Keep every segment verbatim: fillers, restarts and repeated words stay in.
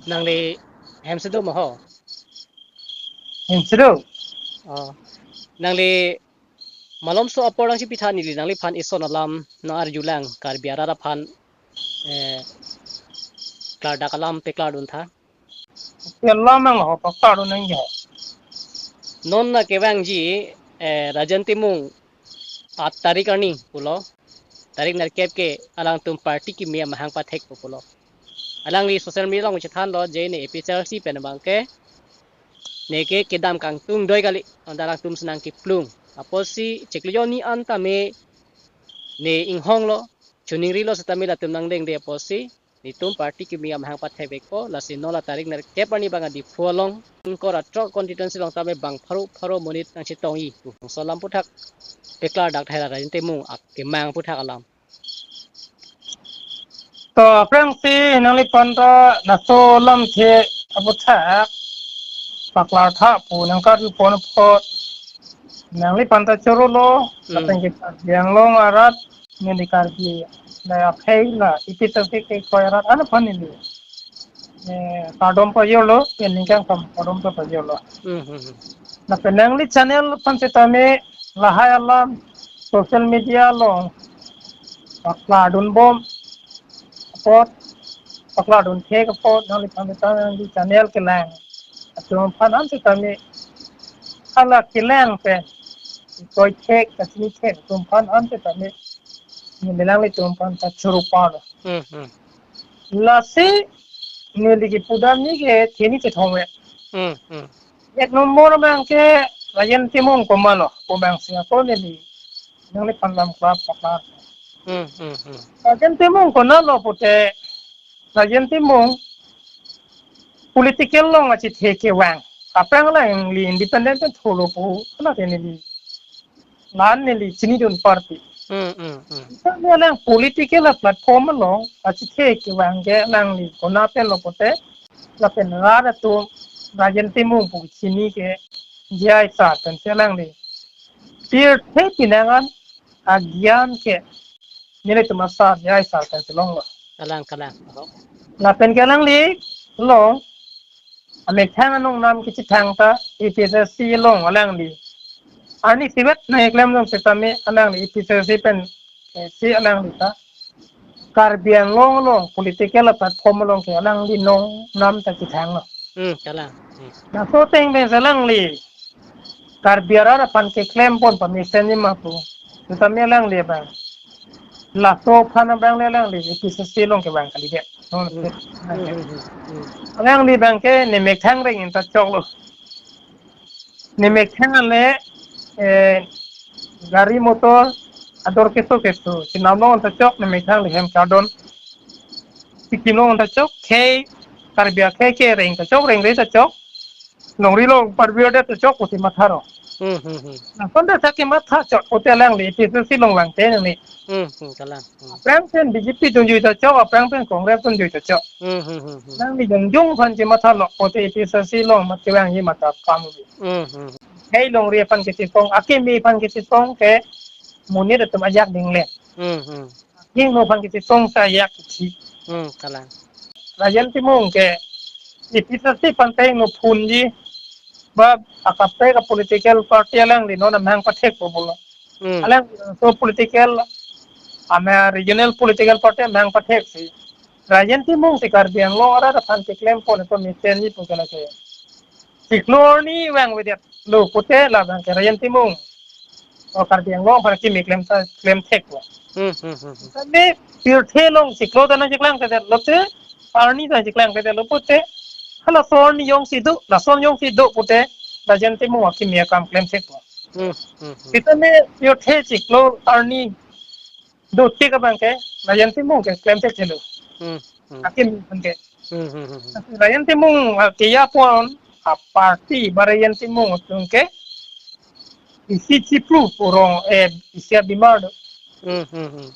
Nangli hem si do ma ho? Hem si do. Oh. Nangli malomso apor nangchipitha, neli nangliphan ison alam nang-arjulang, Karbi arat aphan, eh, klardak alam peklardun tha. Alam nang ho, paklardun nangji ho. Non nangkevangji, eh, Rajen Timung, aat tarik arni pulo, tarik nerkep ke alangtum party kimi amahang pathekpo pulo. Alangli social media along chethanlo je ne A P H L C pen abangke, neke kedam kangtung doi kali, anta alangtum si nangkeplung. Apotsi chiklo jonni an tame ne inghonglo, chiningrilo setame latum nangdengde apotsi netum party kimi amahang pathekvekpo, lasi non la tarik nerkep arni abang Diphu along, ingkoi ra throk constituency along tame bang pharo pharo monit nangchetongji pu bangso alam aputhak peklardak tha, Rajen Timung akemang aputhak alam. To, aphrangsi nangliphan ta laso alamthe aputhak paklar tha pu nangkarju pon apot nangliphan ta chorolo, Hmm. Lapen ke Karbi Anglong arat, neli Karbi, la aphai la A P H L C ke ingkoi arat an aphan neli, eh, kardom pajirlo, neli ningkan kam kardom ta pajirlo. Hmm, hmm, hmm. Lapen nangli channel aphan setame lahai alam social media along paklardun bom apot, paklardun thek apot, nangliphan setame nangli channel kelang atum aphan an setame, hala kelang pen ingkoi thek, kachini thek atum aphan an setame neli nanglitum aphan ta choro palo. Hmm, hmm. Lasi neli kipudam ni ke theni chethom ve. Hmm, hmm. Ek nombor abangke Rajen Timung komatlo pu abangsi ako neli nangliphan lam klap paklar. Hmm, hmm, hmm. Rajen Timung konatlo pute, Rajen Timung political along achethe kevang. Aphrang alangli independent pen tholo pu, konat neli, la-an neli chinidun party. Hmm, hmm, hmm. Sami alang political a-platform along achethe kevang ke alangli konat penlo pute, lapen rat atum Rajen Timung pu chini ke J I sir pensi alangli pirthe pinangan agyan ke nelitum asar J I sir pensi longlo. Kalang, kalang. Lapen ke alangli along amethang anong nam kechethang ta A P H L C along alangli arni isivet nangkeklem dun setame alangli A P H L C pen, eh, si alangli ta Karbi Anglong along political platform along ke alangli nong nam ta chethanglo. Hmm, kalang. Hmm. Laso ateng pen si alangli Karbi arat aphan keklem pon pamesen ni ma pu. Setame alangli abang, laso aphan abang le alangli A P H L C along kevang kalidet. Hmm. Hmm, hmm, hmm, hmm. Alangli abangke ne methang reng in ta choklo. Ne methang ale, eh, gari motor ador keso keso chenam long ta chok, ne methang le hem kardom, Sikkim long ta chok, khei, Karbi akhei ke reng ta chok, rengre ta chok, longri long parbi adet ta chok pusi matharo. Hmm, hmm, hmm. Lason ta sa kematha chok pute alangli A P H L C along vangte nangli. Hmm, hmm, kalang. Hmm. Aphrang pen B J P dunjui ta chok, aphrang pen Congress dunjui ta chok. Hmm, hmm, hmm, hmm. Alangli jongjong aphan kemathalo pute A P H L C along mat kevangji mata pam. Hmm, hmm. Khei longri aphan kechesong, akimi aphan kechesong ke monit atum ajak ding le. Hmm, hmm. Hingno aphan kechesong sa ajak kethi. Hmm, kalang. Rajen Timung ke A P H L C aphan ta hingno phunji, ba akaprek a-political party alangli non amahang pathekpo pulo. Hmm. Alangli so political, ama regional political party amahang patheksi, Rajen Timung si Karbi Anglong arat aphan keklem pon pamesen ni pu ke lake chiklo arni vangvedetlo pute labang ke Rajen Timung o Karbi Anglong aphan kimi klem ta, klem theklo. Hmm, hmm, hmm, hmm. Tame pirthe along chiklo ta nangcheklang kledetlo te, arni ta cheklang kledetlo pute, halaso arni jongsi do, lason jongsi do pute, Rajen Timung akimi akam klem theklo. Hmm, hmm, hmm. Setame pirthe chiklo arni dotik abang ke Rajen Timung ke klem thekthelo. Hmm, hmm. Akimi aphan ke. Hmm, hmm, hmm, hmm. Rajen Timung, ah, keja pon a-party ba Rajen Timung atum ke isi chipru purong, eh, isi abimar do. Hmm, hmm, hmm.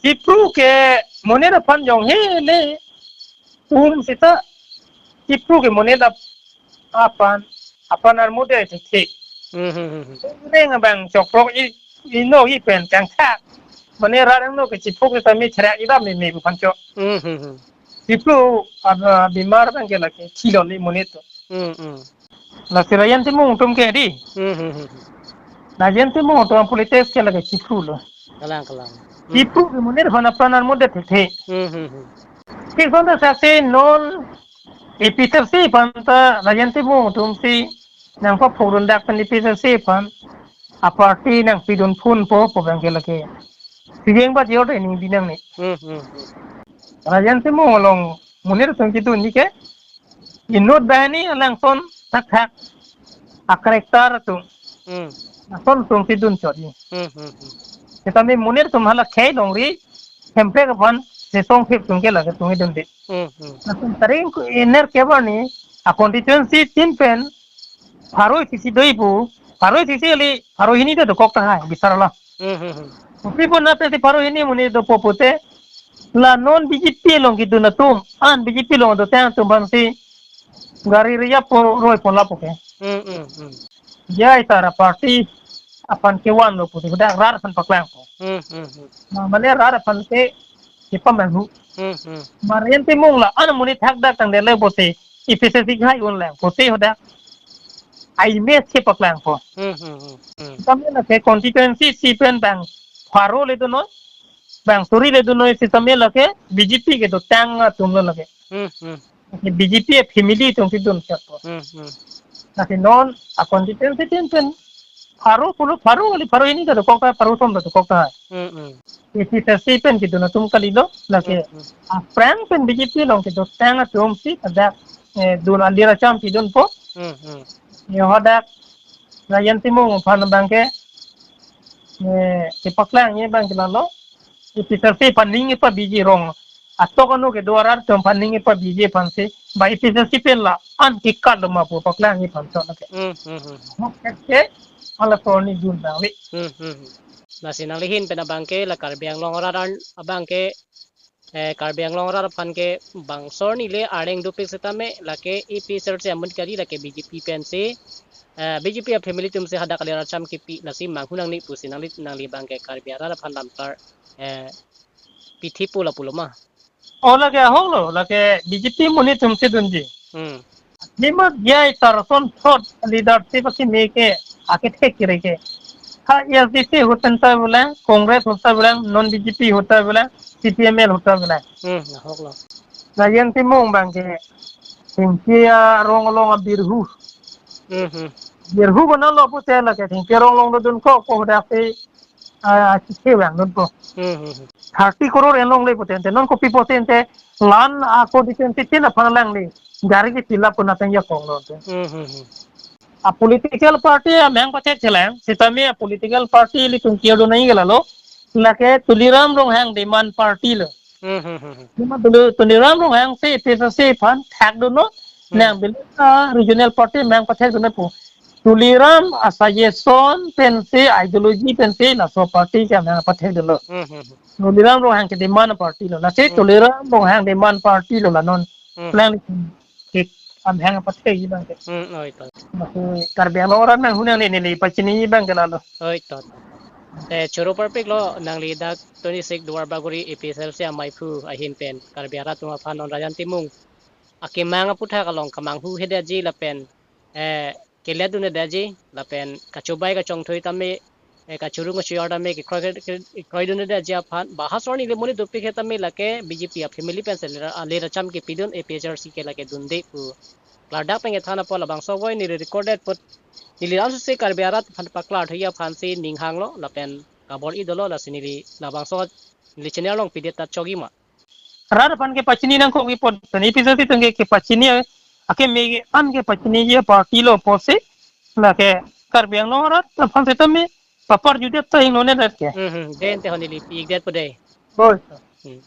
Chipru ke monit aphan jong hele um seta, chipru ke monit ap-, aphan, aphan armode te thik. Hmm, hmm, hmm, hmm. Reng abang chokrok i, ino i pen kangthak. Mane rat angno ke chipuk ta mi chara idam mi mi aphan chok. Hmm, hmm, hmm. Chipru, ah, bimar abang ke lake chilon ni monit atum. Hmm, hmm. Lasi Rajen Timung atum ke di. Hmm, hmm, hmm, hmm. Rajen Timung atum politics ke lake chipru lo. Kalang, kalang. Hmm. Chipru ke monit aphan apran an mudet the. Hmm, hmm, hmm. Thik son ta saksi non A P H L C aphan ta Rajen Timung atum si nangpaphokdun dak pen A P H L C aphan a party nangpidun phunpo pu abang ke lake. Sijeng ba jor de ning binang ni. Hmm, hmm, hmm. Rajen Timung along monit atum kedun ni ke inut banghini alangson thakthak a character atum. Hmm. Lason atum kedun chot ni. Hmm, hmm, hmm. Seta mi monit atum hala khei longri Hemprek aphan sesong phep atum ke lake atum kedun de. Hmm, hmm. Lason taring ku iner ke ba ni a constituency tin pen pharo isi si do-i pu, pharo isi si kali, pharo hini ta dokok tahai, bisar lo. Hmm, hmm, hmm. Kopi apot na pensi pharo hini monit dopo pute, la non B J P along kedun atum, an B J P along dotang atum aphan si gari reserve po roi pon lapu ke. Hmm, hmm, hmm. Jai tara party aphan kevan lo pute, hadak rat aphan paklangpo. Hmm, hmm, hmm. Ma mane rat aphan ke kepamanghu. Hmm, hmm. Ma Rajen Timung la, an monit thakdak tangdet le pute, A P H L C hai un lang pute hadak a image kepaklangpo. Hmm, hmm, hmm, hmm. Sitame lake constituency isi pen bang pharo le dunnoi, bang suri le dunnoi, sitame lake B J P kedotang atum lo lake. Hmm, hmm. Lake B J P a family atum kedun chotpo. Hmm, hmm. Lasi non a constituency tin pen pharo pulo, pharo kali, pharo hini ta dokok ta, pharo som ta dokok ta. Hmm, hmm. A P H L C pen kedun atum kalilo, lake. Hmm, hmm. Aphrang pen B J P along kedotang atum si hadak, eh, dun alir acham pidunpo. Hmm, hmm. Yo hadak Rajen Timung aphan abang ke, eh, kepaklang ye abang ke lalo. A P H L C aphan ning kepabiji rong. Atok anu kedo arat atum aphan ning kepabiji aphan si, ba A P H L C pen la an kekat lo ma pu paklang ye aphan chot lake. Hmm, hmm, hmm. Mok ke ke, hala sorni jun abang le. Hmm, hmm, hmm. Lasi nangli ahin pen abang ke la Karbi Anglong arat an abang ke, eh, Karbi Anglong arat aphan ke bang sorni le areng dopik setame lake A P H L C amonit kali, lake B J P pensi, eh, B J P a family atum si hadak alir acham kepi, lasi manghu nangne pusi nangli, nangli abang ke Karbi arat aphan lamklar, eh, pithi pu lapu lo ma? O lake ahok lo, lake B J P monit atum si dunji. Hmm. Nima jai tar son thot leadership akeme ke akethek kere ke. Ha A S D C ahut pen ta bolang, Congress ahut ta bolang, non B J P ahut ta bolang, C P M L ahut ta bolang. Hmm, ahok lo. Rajen Timung abang ke thengpi arong along abirhu. Hmm, hmm. Birhu kono lo pute lake thengpi arong along dodunkok pu hadak si, ah, si kevang dunpo. Hmm, hmm, hmm. Thirty crore en longle pute ante, non kopi pute ante, lan a constituency tin aphan lang ni gari ke fill up kona tang ya kong lo ante. Hmm, hmm, hmm. A political party amahang pathekthelang, sitame a political party ilitum kiyo do nai gala lo, lake Tuliram Ronghang demand party lo. Hmm, hmm, hmm, hmm. Nima Tuli-, Tuliram Ronghang si A P H L C aphan thakdunlo, hmm, nang bilik a regional party amahang pathekdunlo pu. Tuliram a suggestion pensi, ideology pensi laso party ke amahang pathekdunlo. Hmm, hmm, hmm. Tuliram Ronghang ke demand party lo. Lasi, hmm, Tuliram Ronghang demand party lo la non. Hmm. Plan ke amahang pathekji abang ke. Hmm, oi to. Lasi Karbi Anglong arat nanghu nangne neli pachini abang ke lalo. Oi to. Eh, choro parpik lo nangli dak twenty-six Duar Bagori A P H L C amaiphu ahin pen Karbi arat atum aphan non Rajen Timung akemang aputhak along kemanghu hedetji lapen, eh, kelet dun hedetji lapen kachobai kachongthoi tame, eh, kachorung kachoyar tame kekroi, ke-, kekroi dun hedetji aphan, ba ha sorni le monit dopik he tame lake B J P a family pensi alir, alir acham kepidun, A P H L C ke lake dunde pu klardak pen kethan apot labangso voi neli recorded put neli lamso si Karbi arat aphan paklar thuji aphan si ning hanglo lapen kabor-i dolo, lasi neli labangso neli channel along pidet ta chokji ma. Rat aphan kepachini nangkok ipot, tani A P H L C atum ke kepachini, akeme an kepachiniji party lo pusi, lake Karbi Anglong arat aphan setame paparjudet ta inglone rat ke. Hmm, hmm. Den te ho neli pi-ikdet po dei. Boi. Hmm.